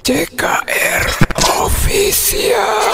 CKR Official.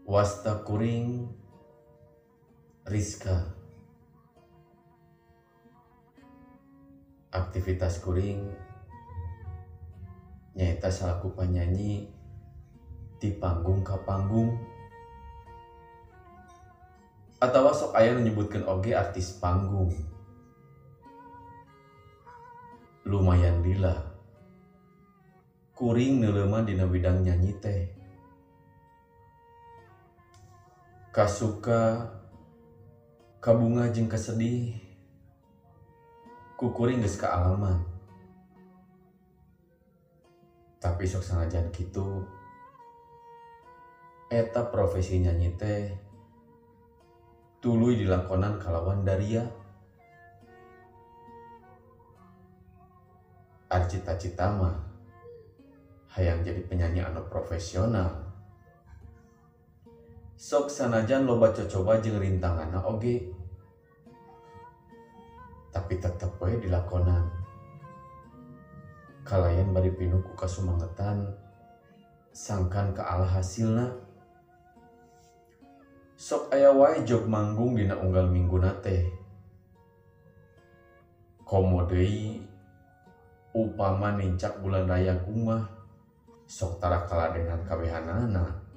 Wasta kuring Rizka. Aktivitas kuring nyaeta salaku panyanyi di panggung ka panggung, atawa sok aya nu nyebutkeun oge artis panggung. Lumayan lila kuring neuleuman dina bidang nyanyi teh. Kasuka, kabunga jeung kasedih ku kuring geus kaalaman. Tapi sok sanajan kitu, eta profesi nyanyi teh tuluy dilakonan kalawan daria. Ari cita-cita mah hayang jadi penyanyi anu profesional. Sok sanajan loba cocoba jeung rintanganna oge, tapi tetep we dilakonan. Kalayan bari pinuh ku kasumangetan sangkan ka ala hasilna. Sok aya wae jog manggung dina unggal mingguna teh. Komo deui upama nincak bulan raya mah sok tara kaladenan kabehanana.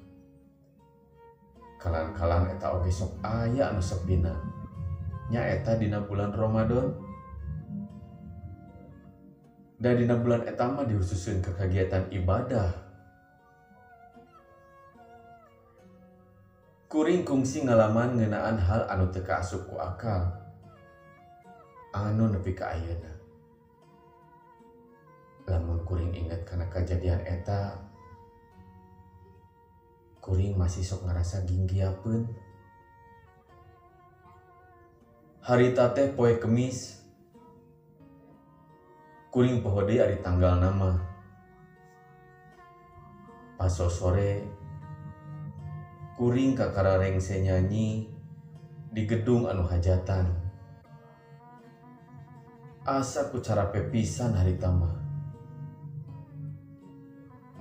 Kalan-kalan eta oge sok aya anu sepina nyaeta dina bulan Ramadan. Da dina bulan eta mah dihususkeun ke kegiatan ibadah. Kuring kungsi ngalaman ngeunaan hal anu teu kaasup ku akal anu nepi ka ayeuna. Lamun kuring inget kana kajadian eta, kuring masih sok ngerasa ginggiapeun. Harita teh poe Kemis. Kuring poho deui ari tanggal nama. Paso sore kuring kakara rengse nyanyi di gedung anu hajatan. Asa ku carape pisan harita mah.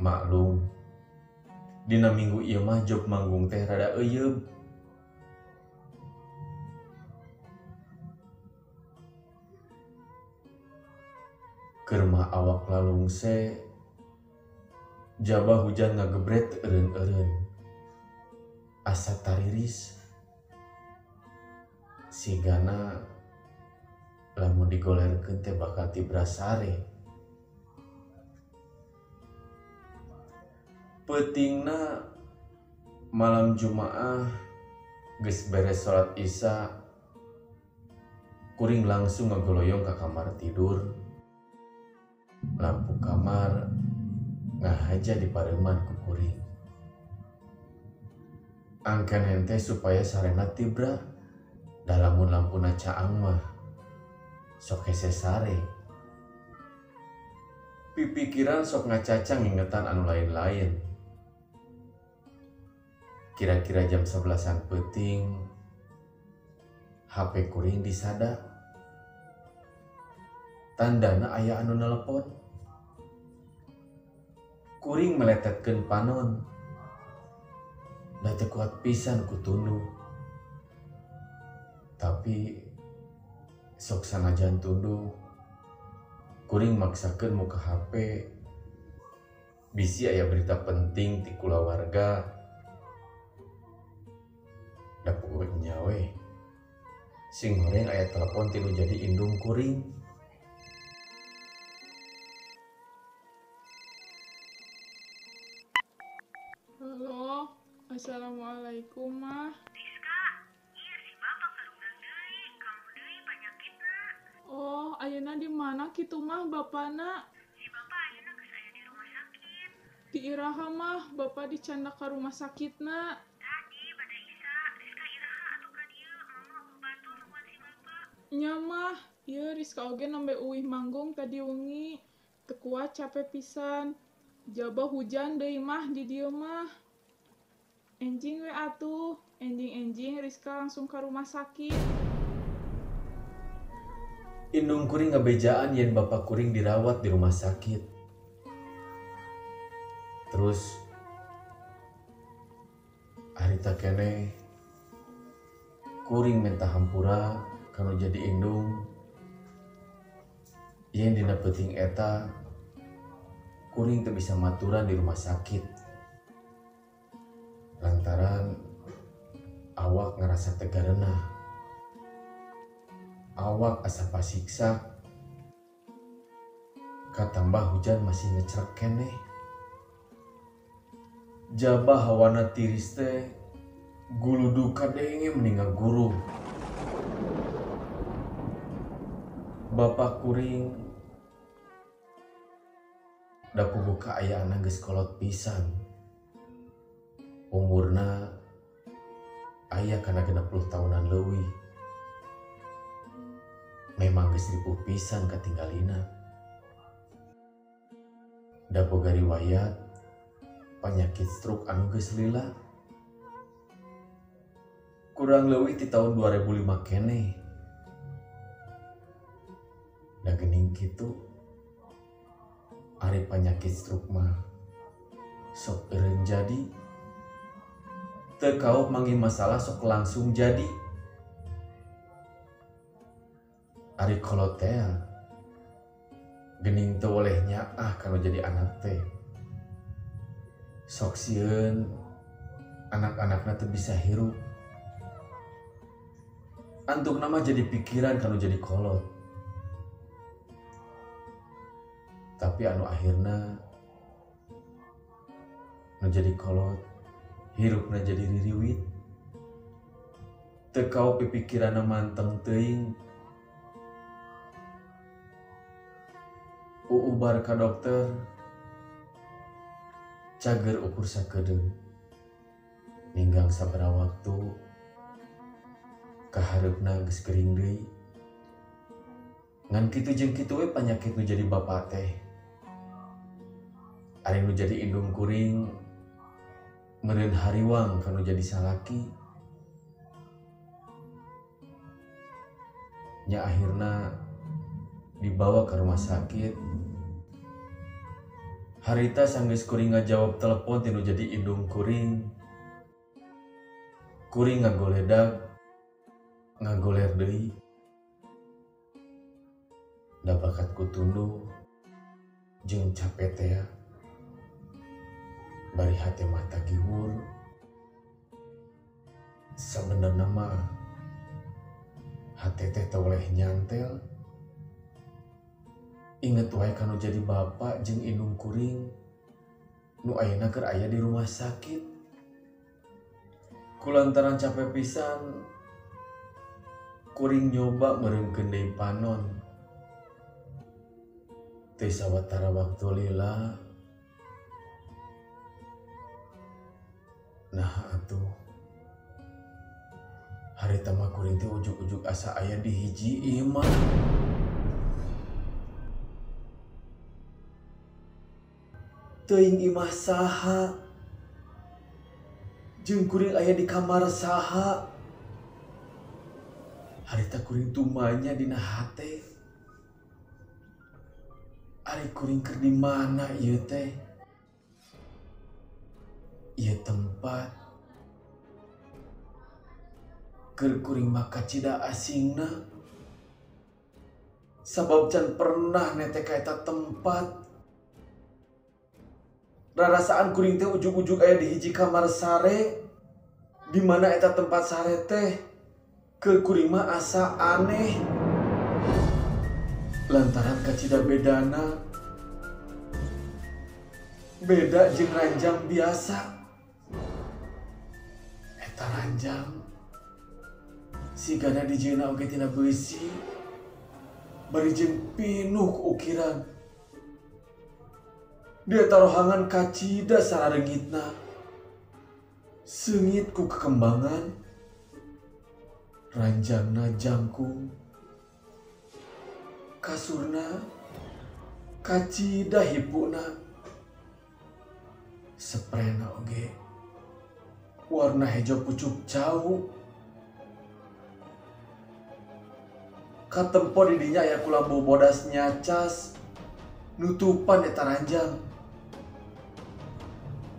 Maklum, dina minggu ieu mah job manggung teh rada euyeub. Keur mah awak lalungse, jaba hujan ngagebret eureun-eureun. Asa tariris. Sigana lamun digolerkeun teh bakal tibra sare. Peutingna malam Jumaah geus beres salat Isya, kuring langsung ngagoloyong ka kamar tidur. Lampu kamar ngahaja dipareuman ku kuring. Angken henteh supaya sarena tibra, da lamun lampuna caang mah sok hese sare. Pipikiran sok ngacacang ngingetan anu lain-lain. Kira-kira jam 11-an peuting, HP kuring disada. Tandana aya anu nelepon. Kuring meletetkeun panon. Da teu kuat pisan ku tunduh. Tapi sok sanajan tunduh, kuring maksakeun muka HP. Bisi aya berita penting ti kulawarga. Da puguh nya we. Sing horeng aya telepon ti nu jadi indung kuring. Halo, assalamualaikum mah. Rizka, Ayeuna di mana kitu mah bapana? Si bapak ayeuna geus aya di rumah sakit. Di iraha mah bapak dicandak ka rumah sakitna. Tadi bade Isa, Rizka iraha atuh ka dieu, mama eueuh batur nungguan si bapak. Nya mah, ieu Rizka oge nembe uih manggung tadi wengi. Teu kuat capek pisan. Jaba hujan deui mah di dieu mah. Enjing we atuh, enjing-enjing Rizka langsung ka rumah sakit. Indung kuring ngabejaan yen bapak kuring dirawat di rumah sakit. Terus harita keneh kuring minta hampura kanu jadi indung yen dina peuting eta kuring teu bisa maturan di rumah sakit lantaran awak ngerasa tegarenah, awak asa pasiksa, katambah hujan masih ngecrek keneh. Jaba hawana tiris teh guludu kadenge meninggal guru. Bapak kuring da puguh kaayaanna geus kolot pisan. Umurna aya kana 60 tahunan leuwih. Memang geus ripuh pisan katinggalina. Da boga riwayat panyakit stroke anu geus lila. Kurang leuwih ti tahun 2005 keneh. Da geuning kitu ari panyakit stroke mah sok eureun jadi. Teu kaop manggih masalah sok langsung jadi. Ari kolot teh geuning teu boleh nyaah kalau jadi anak teh. Sok sieun anak-anakna teu bisa hirup. Antukna mah jadi pikiran kalau jadi kolot. Tapi anu akhirna nu jadi kolot hirupna jadi ririwit. Teu kaop pipikiranna manteng teuing. Uubar ka dokter cager ukur sakedeung. Ninggang sabaraha waktu kahareupna geus gering deui. Ngan kitu jeung kitu we panyakit nu jadi bapak teh. Ari nu jadi indung kuring meureun hariwang kanu jadi salaki. Nya akhirna dibawa ke rumah sakit. Harita sanggeus kuring ngajawab telepon tinu jadi indung kuring. Kuring ngagoledag, ngagoler deui. Da bakat ku tunduh jeung capek teh. Bari hate mah tagihur. Sabenerna mah hate teh teu boleh nyantel. Inget wae kanu jadi bapak jeung indung kuring nu ayeuna keur aya di rumah sakit. Kulantaran capek pisan kuring nyoba meureumkeun deui panon. Teu sawatara waktu lila. Nah atuh harita mah kuring teh ujug-ujug asa aya di hiji imah. Teuing imah saha jeung kuring aya di kamar saha. Harita kuring tumanya dina hate. Ari kuring keur di mana ieu teh? Ieu tempat keur kuring mah kacida asingna. Sabab can pernah nete ka eta tempat. Rarasaan kuring teh ujug-ujug aya di hiji kamar sare. Di mana eta tempat sare teh keur kuring mah asa aneh. Lantaran kacida bedana, beda jeung ranjang biasa. Eta ranjang sigana dijieunna oge tina beusi. Bari jeung pinuh ku ukiran. Di eta rohangan kacida sarareungitna. Seungit ku kekembangan. Ranjangna jangkung. Kasurna kacida hipuna. Seprena oge warna hejo pucuk cau. Katempo di dinya aya kulambu bodas nyacas nutupan eta ranjang.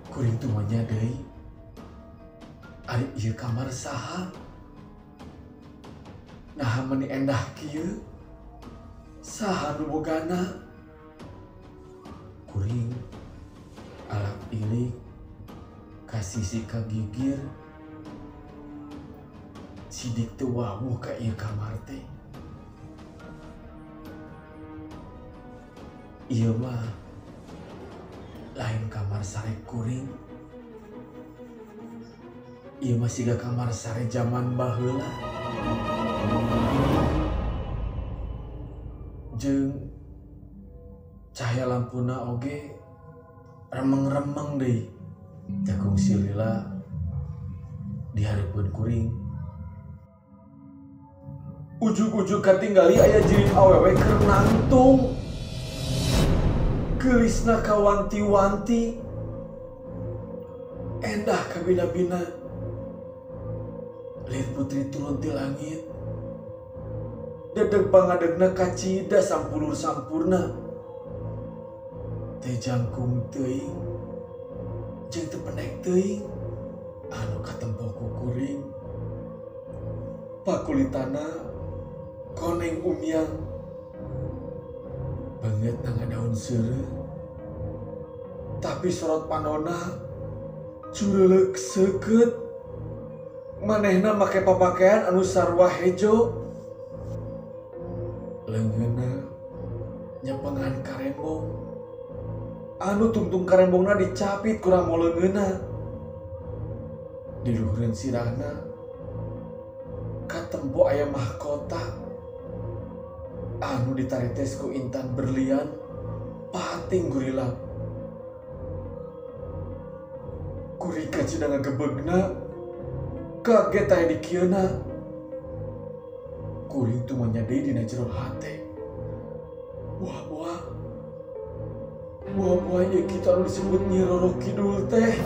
Kuring tumanya deui. Ari ieu kamar saha? Naha meuni endah kieu? Saha nu bogana? Kuring alak ilik ka sisi ka gigir. Sidik teu wawuh ka ieu kamar teh. Ieu mah lain kamar sare kuring. Ieu mah siga kamar sare jaman baheula. Jeung cahaya lampuna oge remeng-remeng deui. Teu kungsi lila di hareupeun kuring. Ujug-ujug katinggali aya jirim awewe keur nangtung. Geulisna kawanti-wanti. Endah kabina-bina. Lir putri turun ti langit. Dedeg pangadegna kacida sampulur sampurna. Teu jangkung teuing jeung teu pendek teuing. Anu katempo ku kuring. Pakulitana koneng umyang. Banget nanga daun seureuh. Tapi sorot panona cureuleuh seukeut. Manehna make papakaian anu sarua hejo. Leungeunna nyepengan karembong. Anu tungtung karembongna dicapit ku ramo leungeunna. Di luhureun sirahna katempo aya mahkota anu ditaretes ku intan berlian pating gurilap. Kuring kacida ngagebegna, kaget aya dikieuna. Kuring tumanya deui dina jero hate. Wah wah. Wah wah ieu kitu anu disebut Nyi Roro Kidul teh.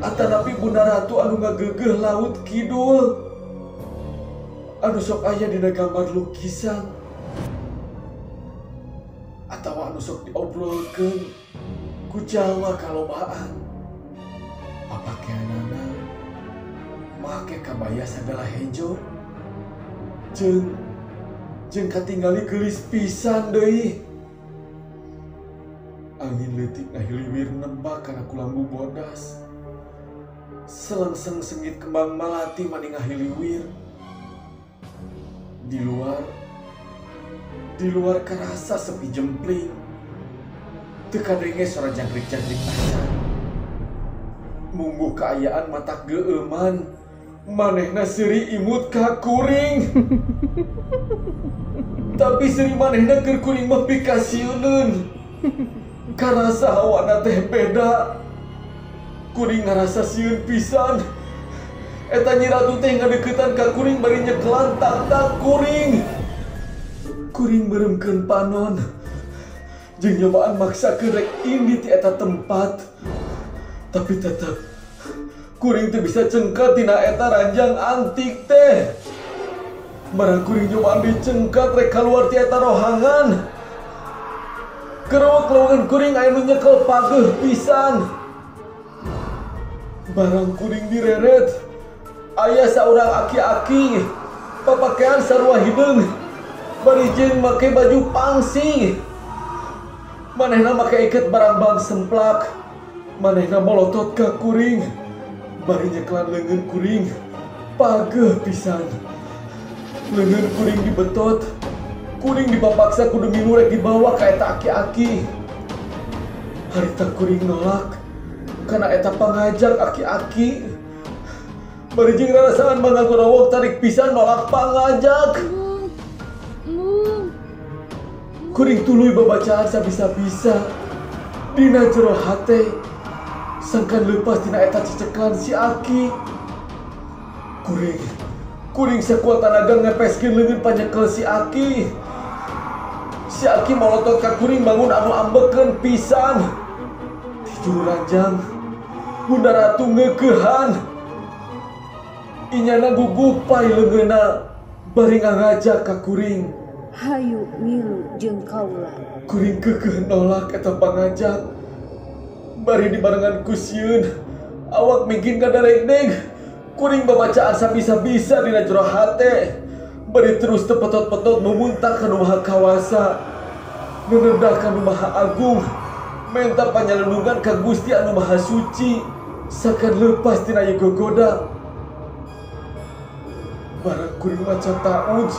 Atanapi Bunda Ratu anu ngageugeuh laut kidul. Anu sok aya dina gambar lukisan. Atawa anu sok diobrolkeun ku jalma kalobaan. Papakeanana make kabaya sagala hejo. Jeung katingali geulis pisan deui. Angin leutik ngahiliwir nebak kana kulambu bodas. Selengseng sengit kembang malati mani ngahiliwir. Di luar kerasa sepi jempling. Teu kadenge suara jangkrik-jangkrik acan. Mungguh kaayaan matak geueuman. Manehna seuri imut ka kuring. Tapi seuri manehna keur kuring mah pikasieuneun. Karasa hawana teh beda. Kuring ngarasa sieun pisan. Eta Nyi Ratu teh ngadeukeutan ka kuring bari nyekelan tak-tak kuring. Kuring beureumkeun panon. Jeung nyobaan maksakeun rek indit ti eta tempat. Tapi tetep kuring teu bisa cengkat tina eta ranjang antik teh. Barang kuring nyobaan dicengkat rek kaluar ti eta rohangan. Kerewek leungeun kuring aya nu nyekel pageuh pisan. Barang kuring direret, aya saurang aki-aki papakaian sarua hideung bari jeung make baju pangsi. Manehna make iket barang-barang semplak. Manehna molotot ka kuring bari nyekelan leungeun kuring pageuh pisan. Leungeun kuring dibetot, kuring dipapaksa kudu milu rek dibawa ka eta aki-aki. Harita kuring nolak kana eta pangajak aki-aki. Bari jeung rarasaan mangagorowok tarik pisan nolak pangajak. Embung. Kuring tuluy babacaan sabisa-bisa. Dina jero hate sangkan lepas tina eta cecekan si Aki. Kuring sekuat tanaga ngepeskeun leungeun panyekel si Aki. Si Aki molotot ka kuring bangun anu ambekeun pisan. Di juru ranjang Bunda Ratu ngeukehan. Inyana gugupai leungeunna bari ngajak ka kuring. Hayu milu jeung kaula. Kuring keukeuh nolak eta pangajak. Bari dibarengan ku sieun, awak mingkin kadarekdeg. Kuring babacaan sabisa-bisa dina jero hate. Bari terus tepetot-petot memuntak ka nu Maha Kawasa. Nenedah ka nu Maha Agung. Menta panyalundungan ka Gusti anu Maha Suci. Sakan lepas tina ieu gogoda. Barang kuring maca ta'uj,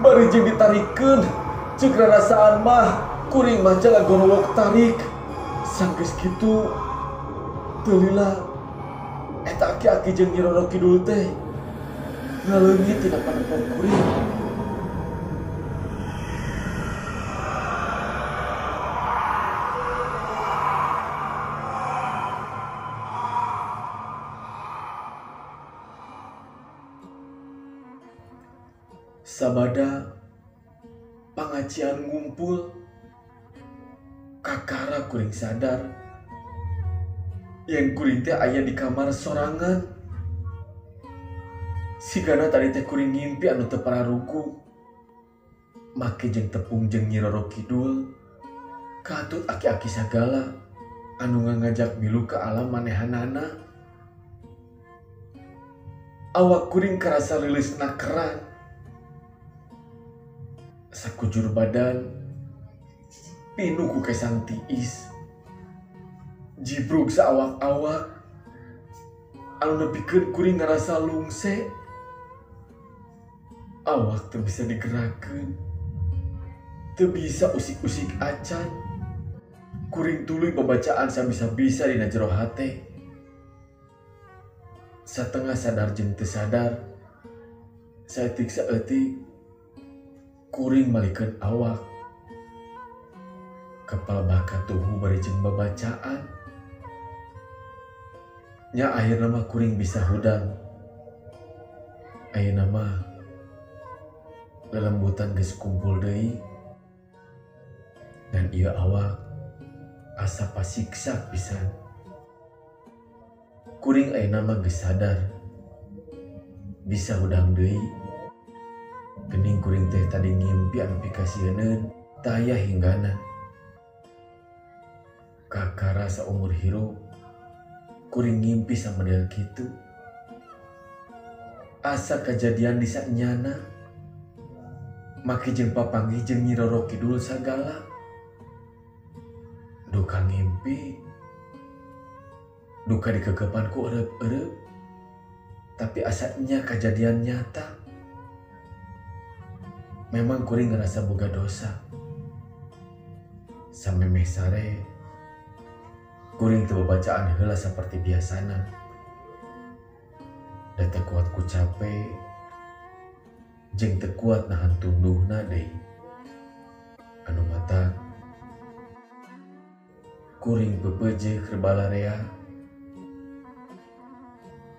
bari jeung ditarikeun. Ceuk rarasaan mah kuring maca ngagorowok tarik. Sanggeus kitu teu lila eta aki-aki jeung Nyi Roro Kidul teh ngaleungit tina panempon kuring. Sabada pangajian ngumpul, kakara kuring sadar yang kuring teh aya di kamar sorangan. Sigana tadi teh kuring ngimpi anu teu pararugu. Make jeung tepung jeung Nyi Roro Kidul katut aki-aki sagala anu ngajak milu ka alam manehanana. Awak kuring karasa leuleus nakeran. Sakujur badan pinuh ku kesang tiis. Jibrug saawak-awak anu nepikeun kuring ngarasa lungse. Awak teu bisa digerakkeun, teu bisa usik-usik acan. Kuring tuluy babacaan sabisa-bisa dina jero hate. Satengah sadar jeung teu sadar, saeutik saeutik kuring malikeun awak. Kepala bakat tuhu bari jeung babacaan. Nya akhirna mah kuring bisa hudang. Ayeuna mah lelembutan geus kumpul deui. Dan ieu awak asa pasiksa pisan. Kuring ayeuna mah geus sadar bisa hudang deui. Gening kuring teh tadi ngimpi anu pikasieuneun taya hinggana. Kakara saumur hirup kuring ngimpi samodel kitu. Asa kajadian di sanyana. Make jeung papanggih jeung Nyi Roro Kidul sagala. Duka ngimpi, duka dikegepan ku ereup-ereup, tapi asanya kajadian nyata. Memang kuring ngerasa boga dosa. Samemeh sare, kuring teu babacaan heula saperti biasana. Da teu kuat ku cape, jeung teu kuat nahan tunduhna deui. Anu mata kuring pepeje keur balarea.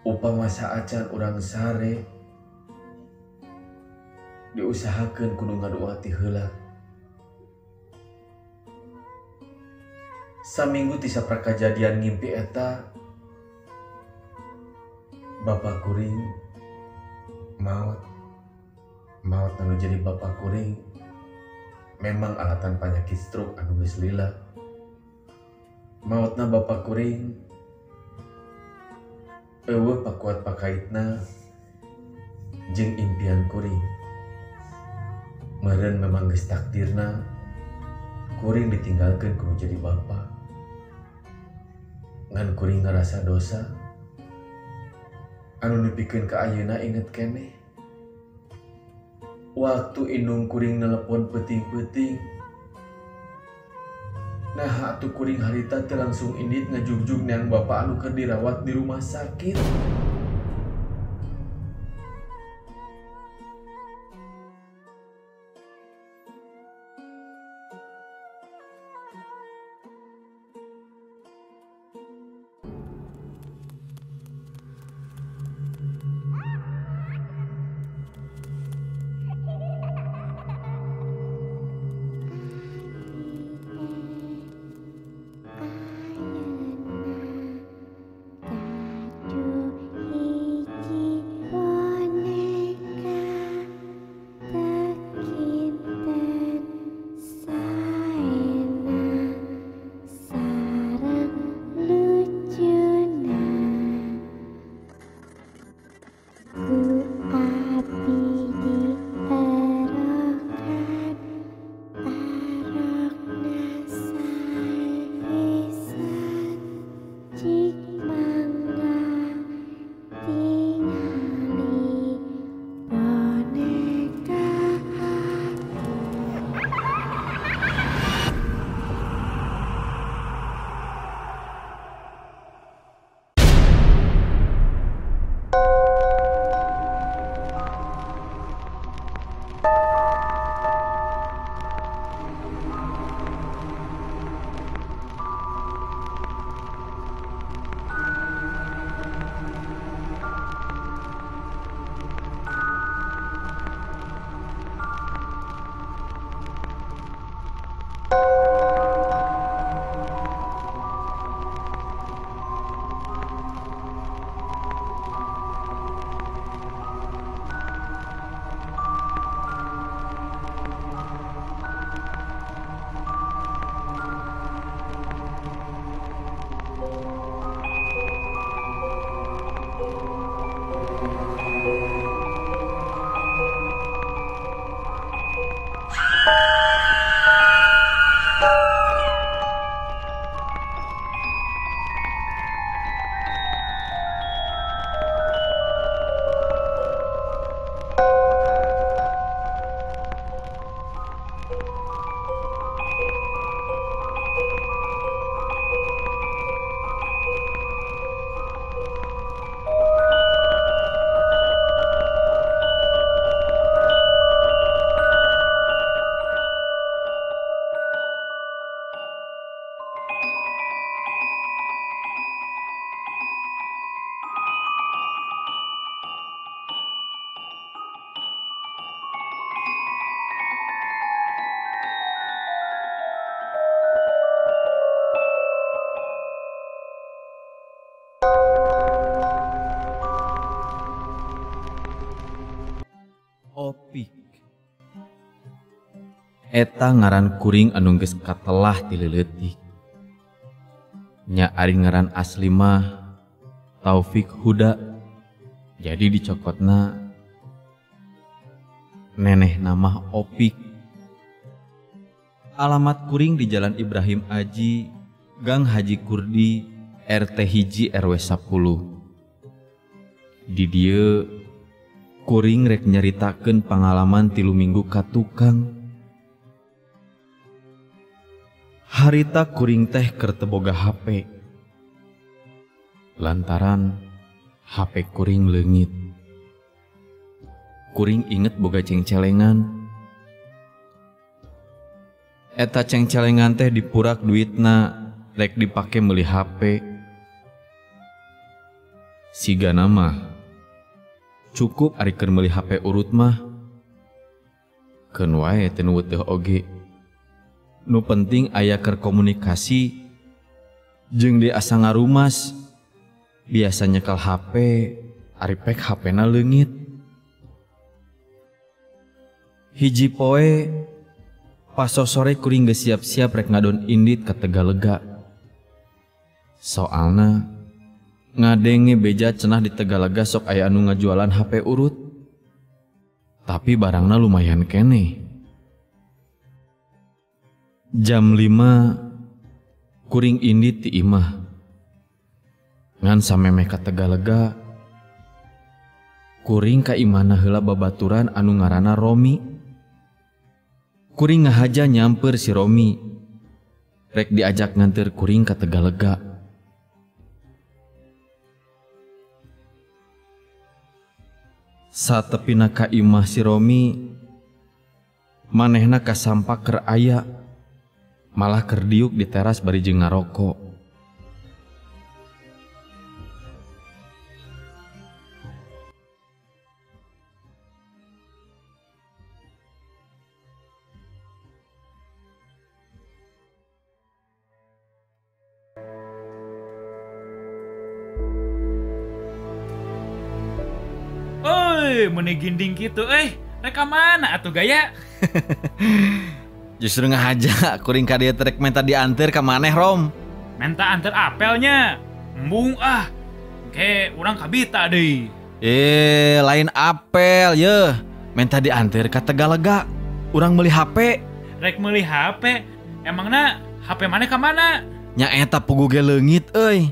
Upama saacan urang sare, diusahakeun kudu ngadoa ti heula. Saminggu ti saprak kajadian ngimpi eta, bapak kuring maot. Maot anu jadi bapak kuring memang alatan panyakit stroke anu geus lila. Maotna bapak kuring eueuh pakuat pakaitna jeung impian kuring. Meureun memang geus takdirna kuring ditinggalkeun kudu jadi bapak. Ngan kuring ngarasa dosa anu nepikeun ka ayeuna inget keneh. Waktu indung kuring nelepon peuting-peuting, nah atuh kuring harita teh langsung indit ngajugjug neang bapak anu keur dirawat di rumah sakit. Eta ngaran kuring anu geus katelah ti leutik. Nya ari ngaran asli mah Taufik Huda. Jadi dicokotna neneh nama Opik. Alamat kuring di Jalan Ibrahim Aji, Gang Haji Kurdi, RT 1 RW 10. Di dieu kuring rek nyaritakeun pangalaman 3 minggu ka tukang. Harita kuring teh keur teu boga HP. Lantaran HP kuring leungit. Kuring inget boga cengcelengan. Eta cengcelengan teh dipurak duitna rek dipake meuli HP. Sigana mah cukup ari keur meuli HP urut mah. Keun wae teu nu teu oge. Nu penting aya keur komunikasi jeung di asa ngarumas. Biasa nyekel HP, ari pek HP-na leungit. Hiji poe pas sore kuring geus siap-siap rek ngadon indit ka Tegalega. Soalna ngadenge beja cenah di Tegalega sok aya anu ngajualan HP urut. Tapi barangna lumayan keneh. Jam 5 kuring indit ti imah. Ngan samemeh ka Tegalega, kuring ka imahna heula babaturan anu ngaranna Romi. Kuring ngahaja nyamper si Romi. Rek diajak nganter kuring ka Tegalega. Satepina ka imah si Romi, manehna kasampak keur aya, malah keur diuk di teras bari jeung ngarokok. Oi, meni ginding kitu rek ka mana atuh gaya? Justru ngahaja kuring ka dieu rek menta dianter ka maneh, Rom. Menta anter apelnya. Embung ah. Ke urang kabita deui. Lain apel yeuh. Menta dianter ka Tegalega. Urang meuli HP. Rek meuli HP? Emangna HP maneh ka mana? Nya eta pugu ge leungit euy.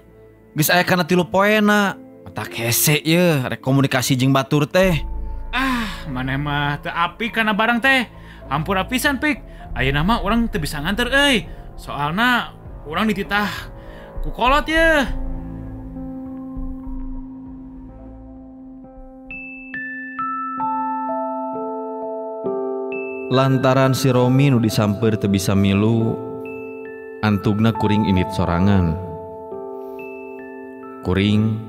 Geus aya kana 3 poena. Tak hese ye, rek komunikasi jeung batur teh. Ah, maneh mah teu apik kana barang teh. Hampura pisan pik. Ayeuna mah urang teu bisa nganter euy. Soalna urang dititah ku kolot ye. Lantaran si Romi nu disamper teu bisa milu, antugna kuring indit sorangan. Kuring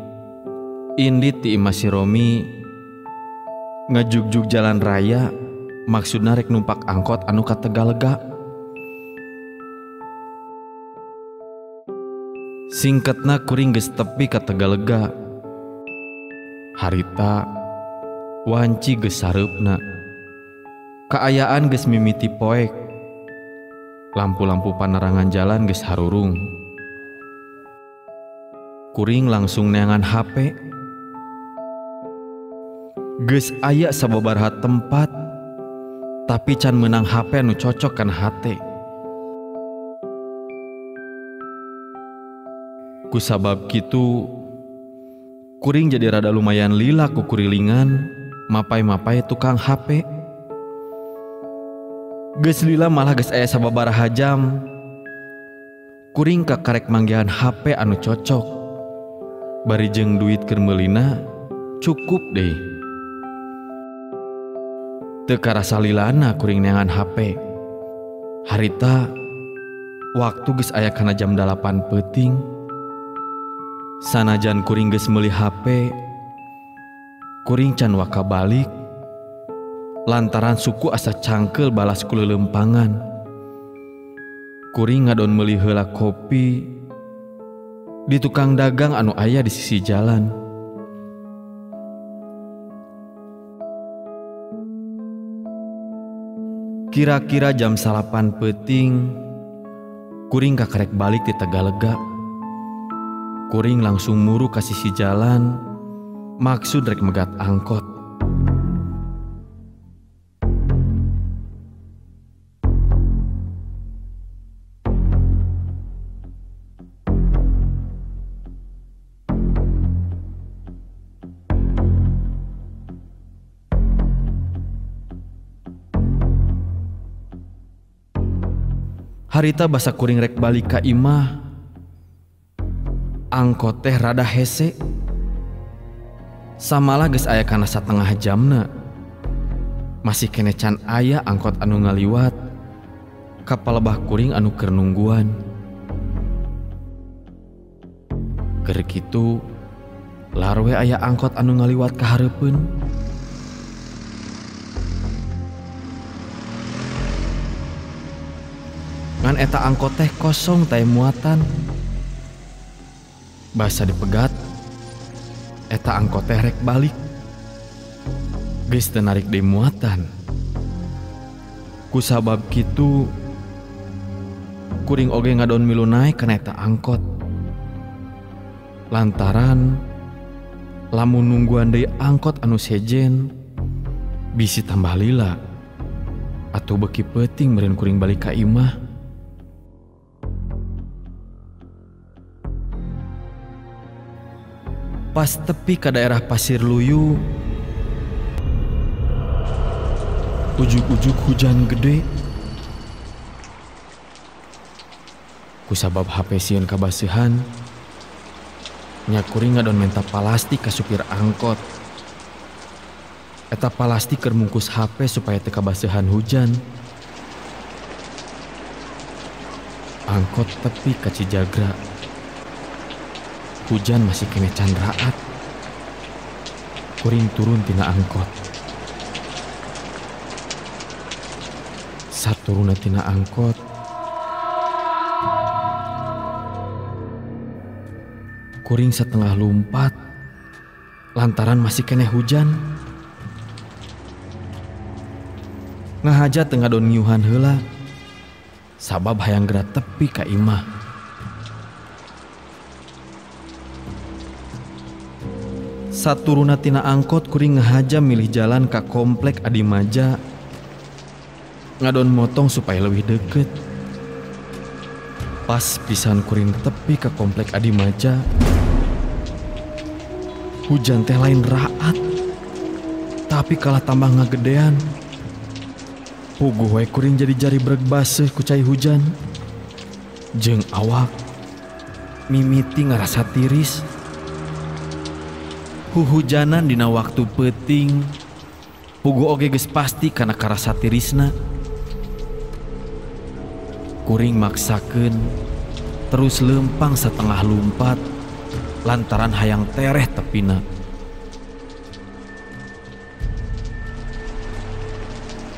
indit ti imah si Romi ngajugjug jalan raya, maksudna rek numpak angkot anu ka Tegalega. Singketna kuring geus tepi ka Tegalega. Harita wanci geus sareupna. Kaayaan geus mimiti poek. Lampu-lampu panerangan jalan geus harurung. Kuring langsung neangan HP. Geus aya sababaraha tempat, tapi can meunang HP anu cocok kana hate. Kusabab kitu, kuring jadi rada lumayan lila ku kurilingan, mapai-mapai tukang HP. Geus lila malah geus aya sababaraha jam, kuring kakarek manggihan HP anu cocok. Bari jeung duit keur meulina cukup deh. Teu karasa lilana kuring neangan HP. Harita waktu geus aya kana jam 8 peuting. Sanajan kuring geus meuli HP, kuring can waka balik lantaran suku asa cangkeul balas ku leuleumpangan. Kuring ngadon meuli heula kopi di tukang dagang anu aya di sisi jalan. Kira-kira jam 9 peuting, kuring kakarek balik di Tegalega. Kuring langsung muru ka sisi jalan, maksud rek megat angkot. Harita basa kuring rek balik ka imah, angkot teh rada hese. Samalah geus aya kana satengah jamna. Masih kene can aya angkot anu ngaliwat ka palebah kuring anu keur nungguan. Keur kitu larwe aya angkot anu ngaliwat ka hareupeun. Ngan eta angkot teh kosong teh muatan. Basa dipegat, eta angkot teh rek balik. Geus teu narik deui muatan. Kusabab kitu, kuring oge ngadon milu naek kana eta angkot. Lantaran lamun nungguan deui angkot anu sejen bisi tambah lila atau beuki peuting meureun kuring balik ka imah. Pas tepi ke daerah Pasir Luyu, ujug-ujug hujan gede. Kusabab HP sieun kabaseuhan, nya kuring ngadon menta palastik ka supir angkot. Eta palastik keur mungkus HP supaya teu kabaseuhan hujan. Angkot tepi ka Cijagra. Hujan masih kene can raat. Kuring turun tina angkot. Saturuna tina angkot, kuring setengah lumpat lantaran masih kene hujan. Ngahaja teu ngadon ngiuhan heula, sabab hayang geura tepi ka imah. Saturuna tina angkot kuring ngahaja milih jalan ka komplek Adimaja. Ngadon motong supaya lebih deket. Pas pisan kuring tepi ka komplek Adimaja, hujan teh lain raat, tapi kalah tambah ngagedean. Puguh we kuring jadi jari breg baseuh ku cai hujan. Jeung awak mimiti ngarasa tiris. Huhujanan dina waktu peuting, puguh oge geus pasti kana karasa tirisna. Kuring maksakeun terus lempang setengah lumpat lantaran hayang tereh tepina.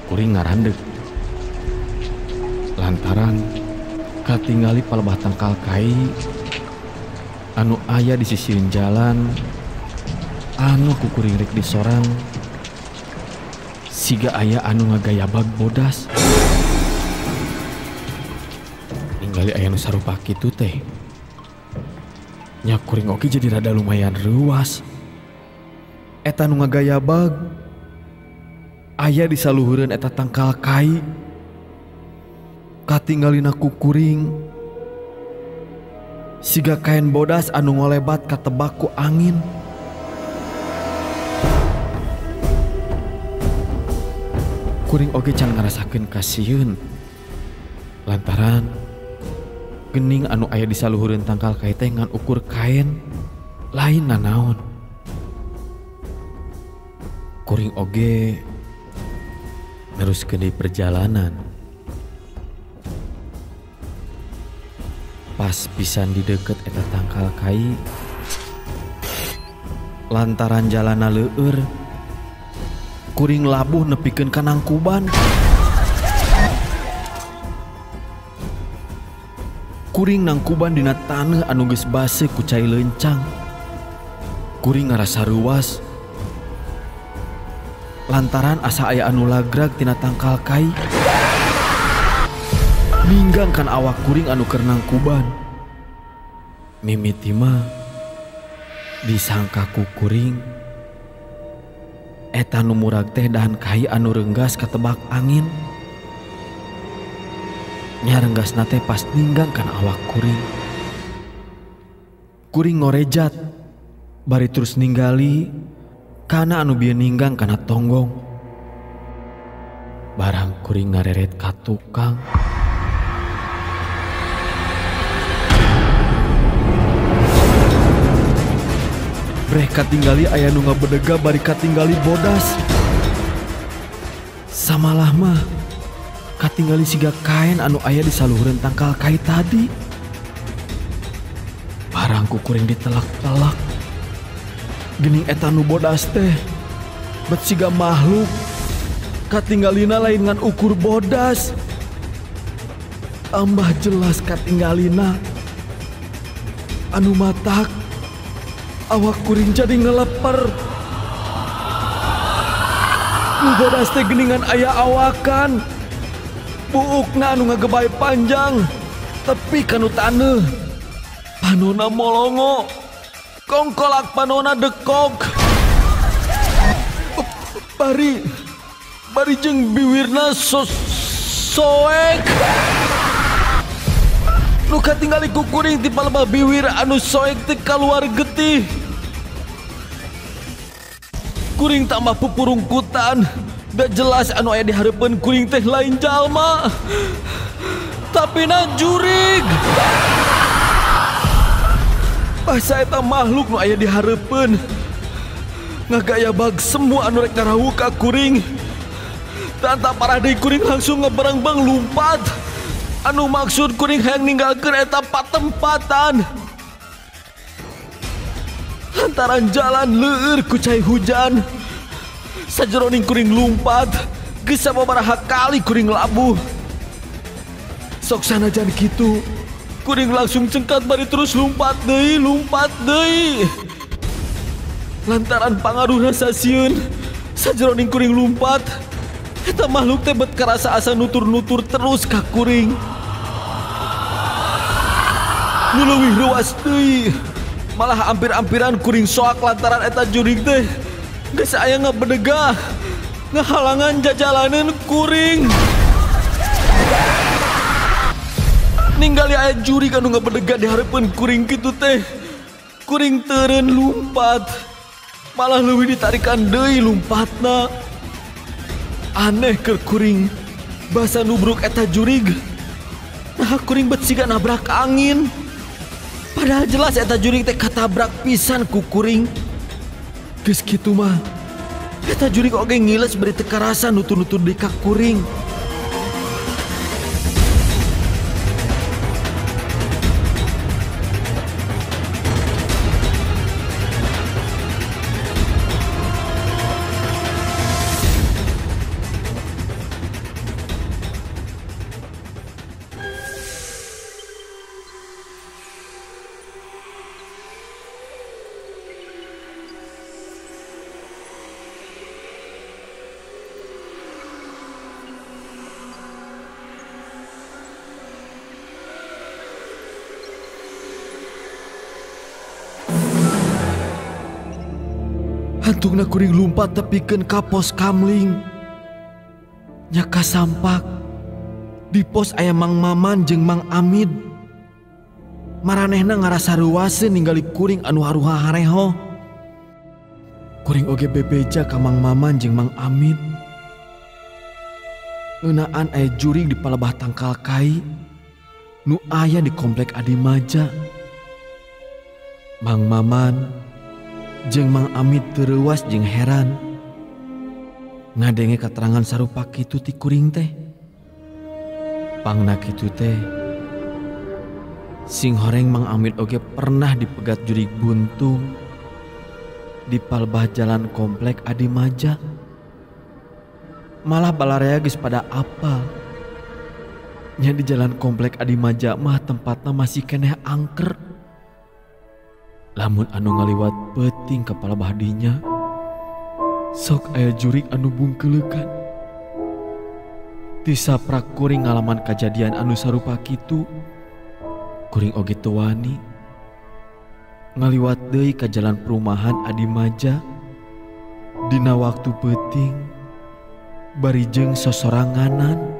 Kuring ngarandeg lantaran katingali palebah tangkal kai anu aya di sisian jalan anu kukuring rek disorang siga aya anu ngagayabag bodas. Ningali aya nu sarupa kitu teh, nya kuring oge jadi rada lumayan reuas. Eta nu ngagayabag aya di saluhureun eta tangkal kai. Katinggalina kukuring siga kain bodas anu ngolebat katebak ku angin. Kuring oge can ngarasakeun kasieun lantaran gening anu aya di saluhureun tangkal kai teh ngan ukur kain lain nanaon. Kuring oge neruskeun deui perjalanan. Pas pisan di deket eta tangkal kai, lantaran jalana leueur, kuring labuh nepikeun ka nangkuban. Kuring nangkuban dina taneuh anu geus baseuh ku cai leuncang. Kuring ngarasa reuas lantaran asa aya anu lagrag tina tangkal kai. Ninggang kan awak kuring anu keur nangkuban. Mimiti mah disangka ku kuring eta nu murag teh dahan kai anu renggas katebak angin. Nya renggasna teh pas ninggang kan awak kuring. Kuring ngorejat bari terus ninggali kana anu bieu ninggang kana tonggong. Barang kuring ngareret ka tukang. Breh katinggali aya nu ngabedega bari katinggali bodas. Samalah mah katinggali siga kain anu aya di saluhureun tangkal kai tadi. Barang ku kuring ditelak-telak. Geuning eta nu bodas teh bet siga makhluk. Katinggalina lain ngan ukur bodas. Tambah jelas katinggalina anu matak awak kuring jadi ngeleper. Nu bodas teh geuningan aya awakan. Buukna anu ngagebay panjang tepi kanu taneuh. Panona molongo, kongkolak panona dekok. Bari jeung biwirna soek. Nu katinggali ku kuring ti palebah biwir anu soek teh kaluar getih. Kuring tambah pupurungkutan. Da jelas anu aya di hareupeun kuring teh lain jalma, tapi na jurig. Basa eta makhluk nu aya di hareupeun ngagaya bag semua anu rek ngarawuh ka kuring. Tanta parah deui kuring langsung ngeberengbeng lumpat. Anu maksud kuring hayang ninggalkeun eta patempatan. Lantaran jalan leueur ku cai hujan. Sajeroning kuring lumpat, geus sababaraha kali kuring labuh. Sok sanajan kitu, kuring langsung cengkat bari terus lumpat deui, lumpat deui. Lantaran pangaruhna sasieun, sajeroning kuring lumpat, eta makhluk teh bet karasa asa nutur-nutur terus ka kuring. Nu leuwih reuas deui, malah ampir-ampiran kuring soak lantaran eta jurig teh geus aya ngabedegah, ngahalangan jajalaneun kuring. Ninggali aya jurig anu ngabedegah di hareupeun kuring kitu teh, kuring teureun lumpat, malah leuwih ditarikan deui lumpatna. Aneh keur kuring, basa nubruk eta jurig. Nah kuring bet siga nabrak angin. Padahal jelas eta jurig teh katabrak pisan ku kuring. Geus kitu mah, eta jurig oge ngiles bari teu karasa nutur-nutur deui ka kuring. Hantungna kuring lumpat tepikeun ka pos kamling. Nya kasampak di pos aya Mang Maman jeung Mang Amid. Maranehna ngarasa reuwaseun ningali kuring anu haruha hareho. Kuring oge bebeja ka Mang Maman jeung Mang Amid. Ngeunaan aya jurig di palebah tangkal kai nu aya di komplek Adimaja. Mang Maman jeung Mang Amid teu reuwas jeung heran ngadenge katerangan sarupa kitu ti kuring teh. Pangna kitu teh sing horeng Mang Amid oge pernah dipegat jurig buntung di palebah jalan komplek Adimaja. Malah balarea geus pada apal nya di jalan komplek Adimaja mah tempatna masih keneh angker. Lamun anu ngaliwat peuting ka palebah dinya, sok aya jurig anu bungkeleukan. Ti saprak kuring ngalaman kajadian anu sarupa kitu, kuring oge teu wani ngaliwat deui ka jalan perumahan Adimaja dina waktu peuting bari jeung sosoranganan.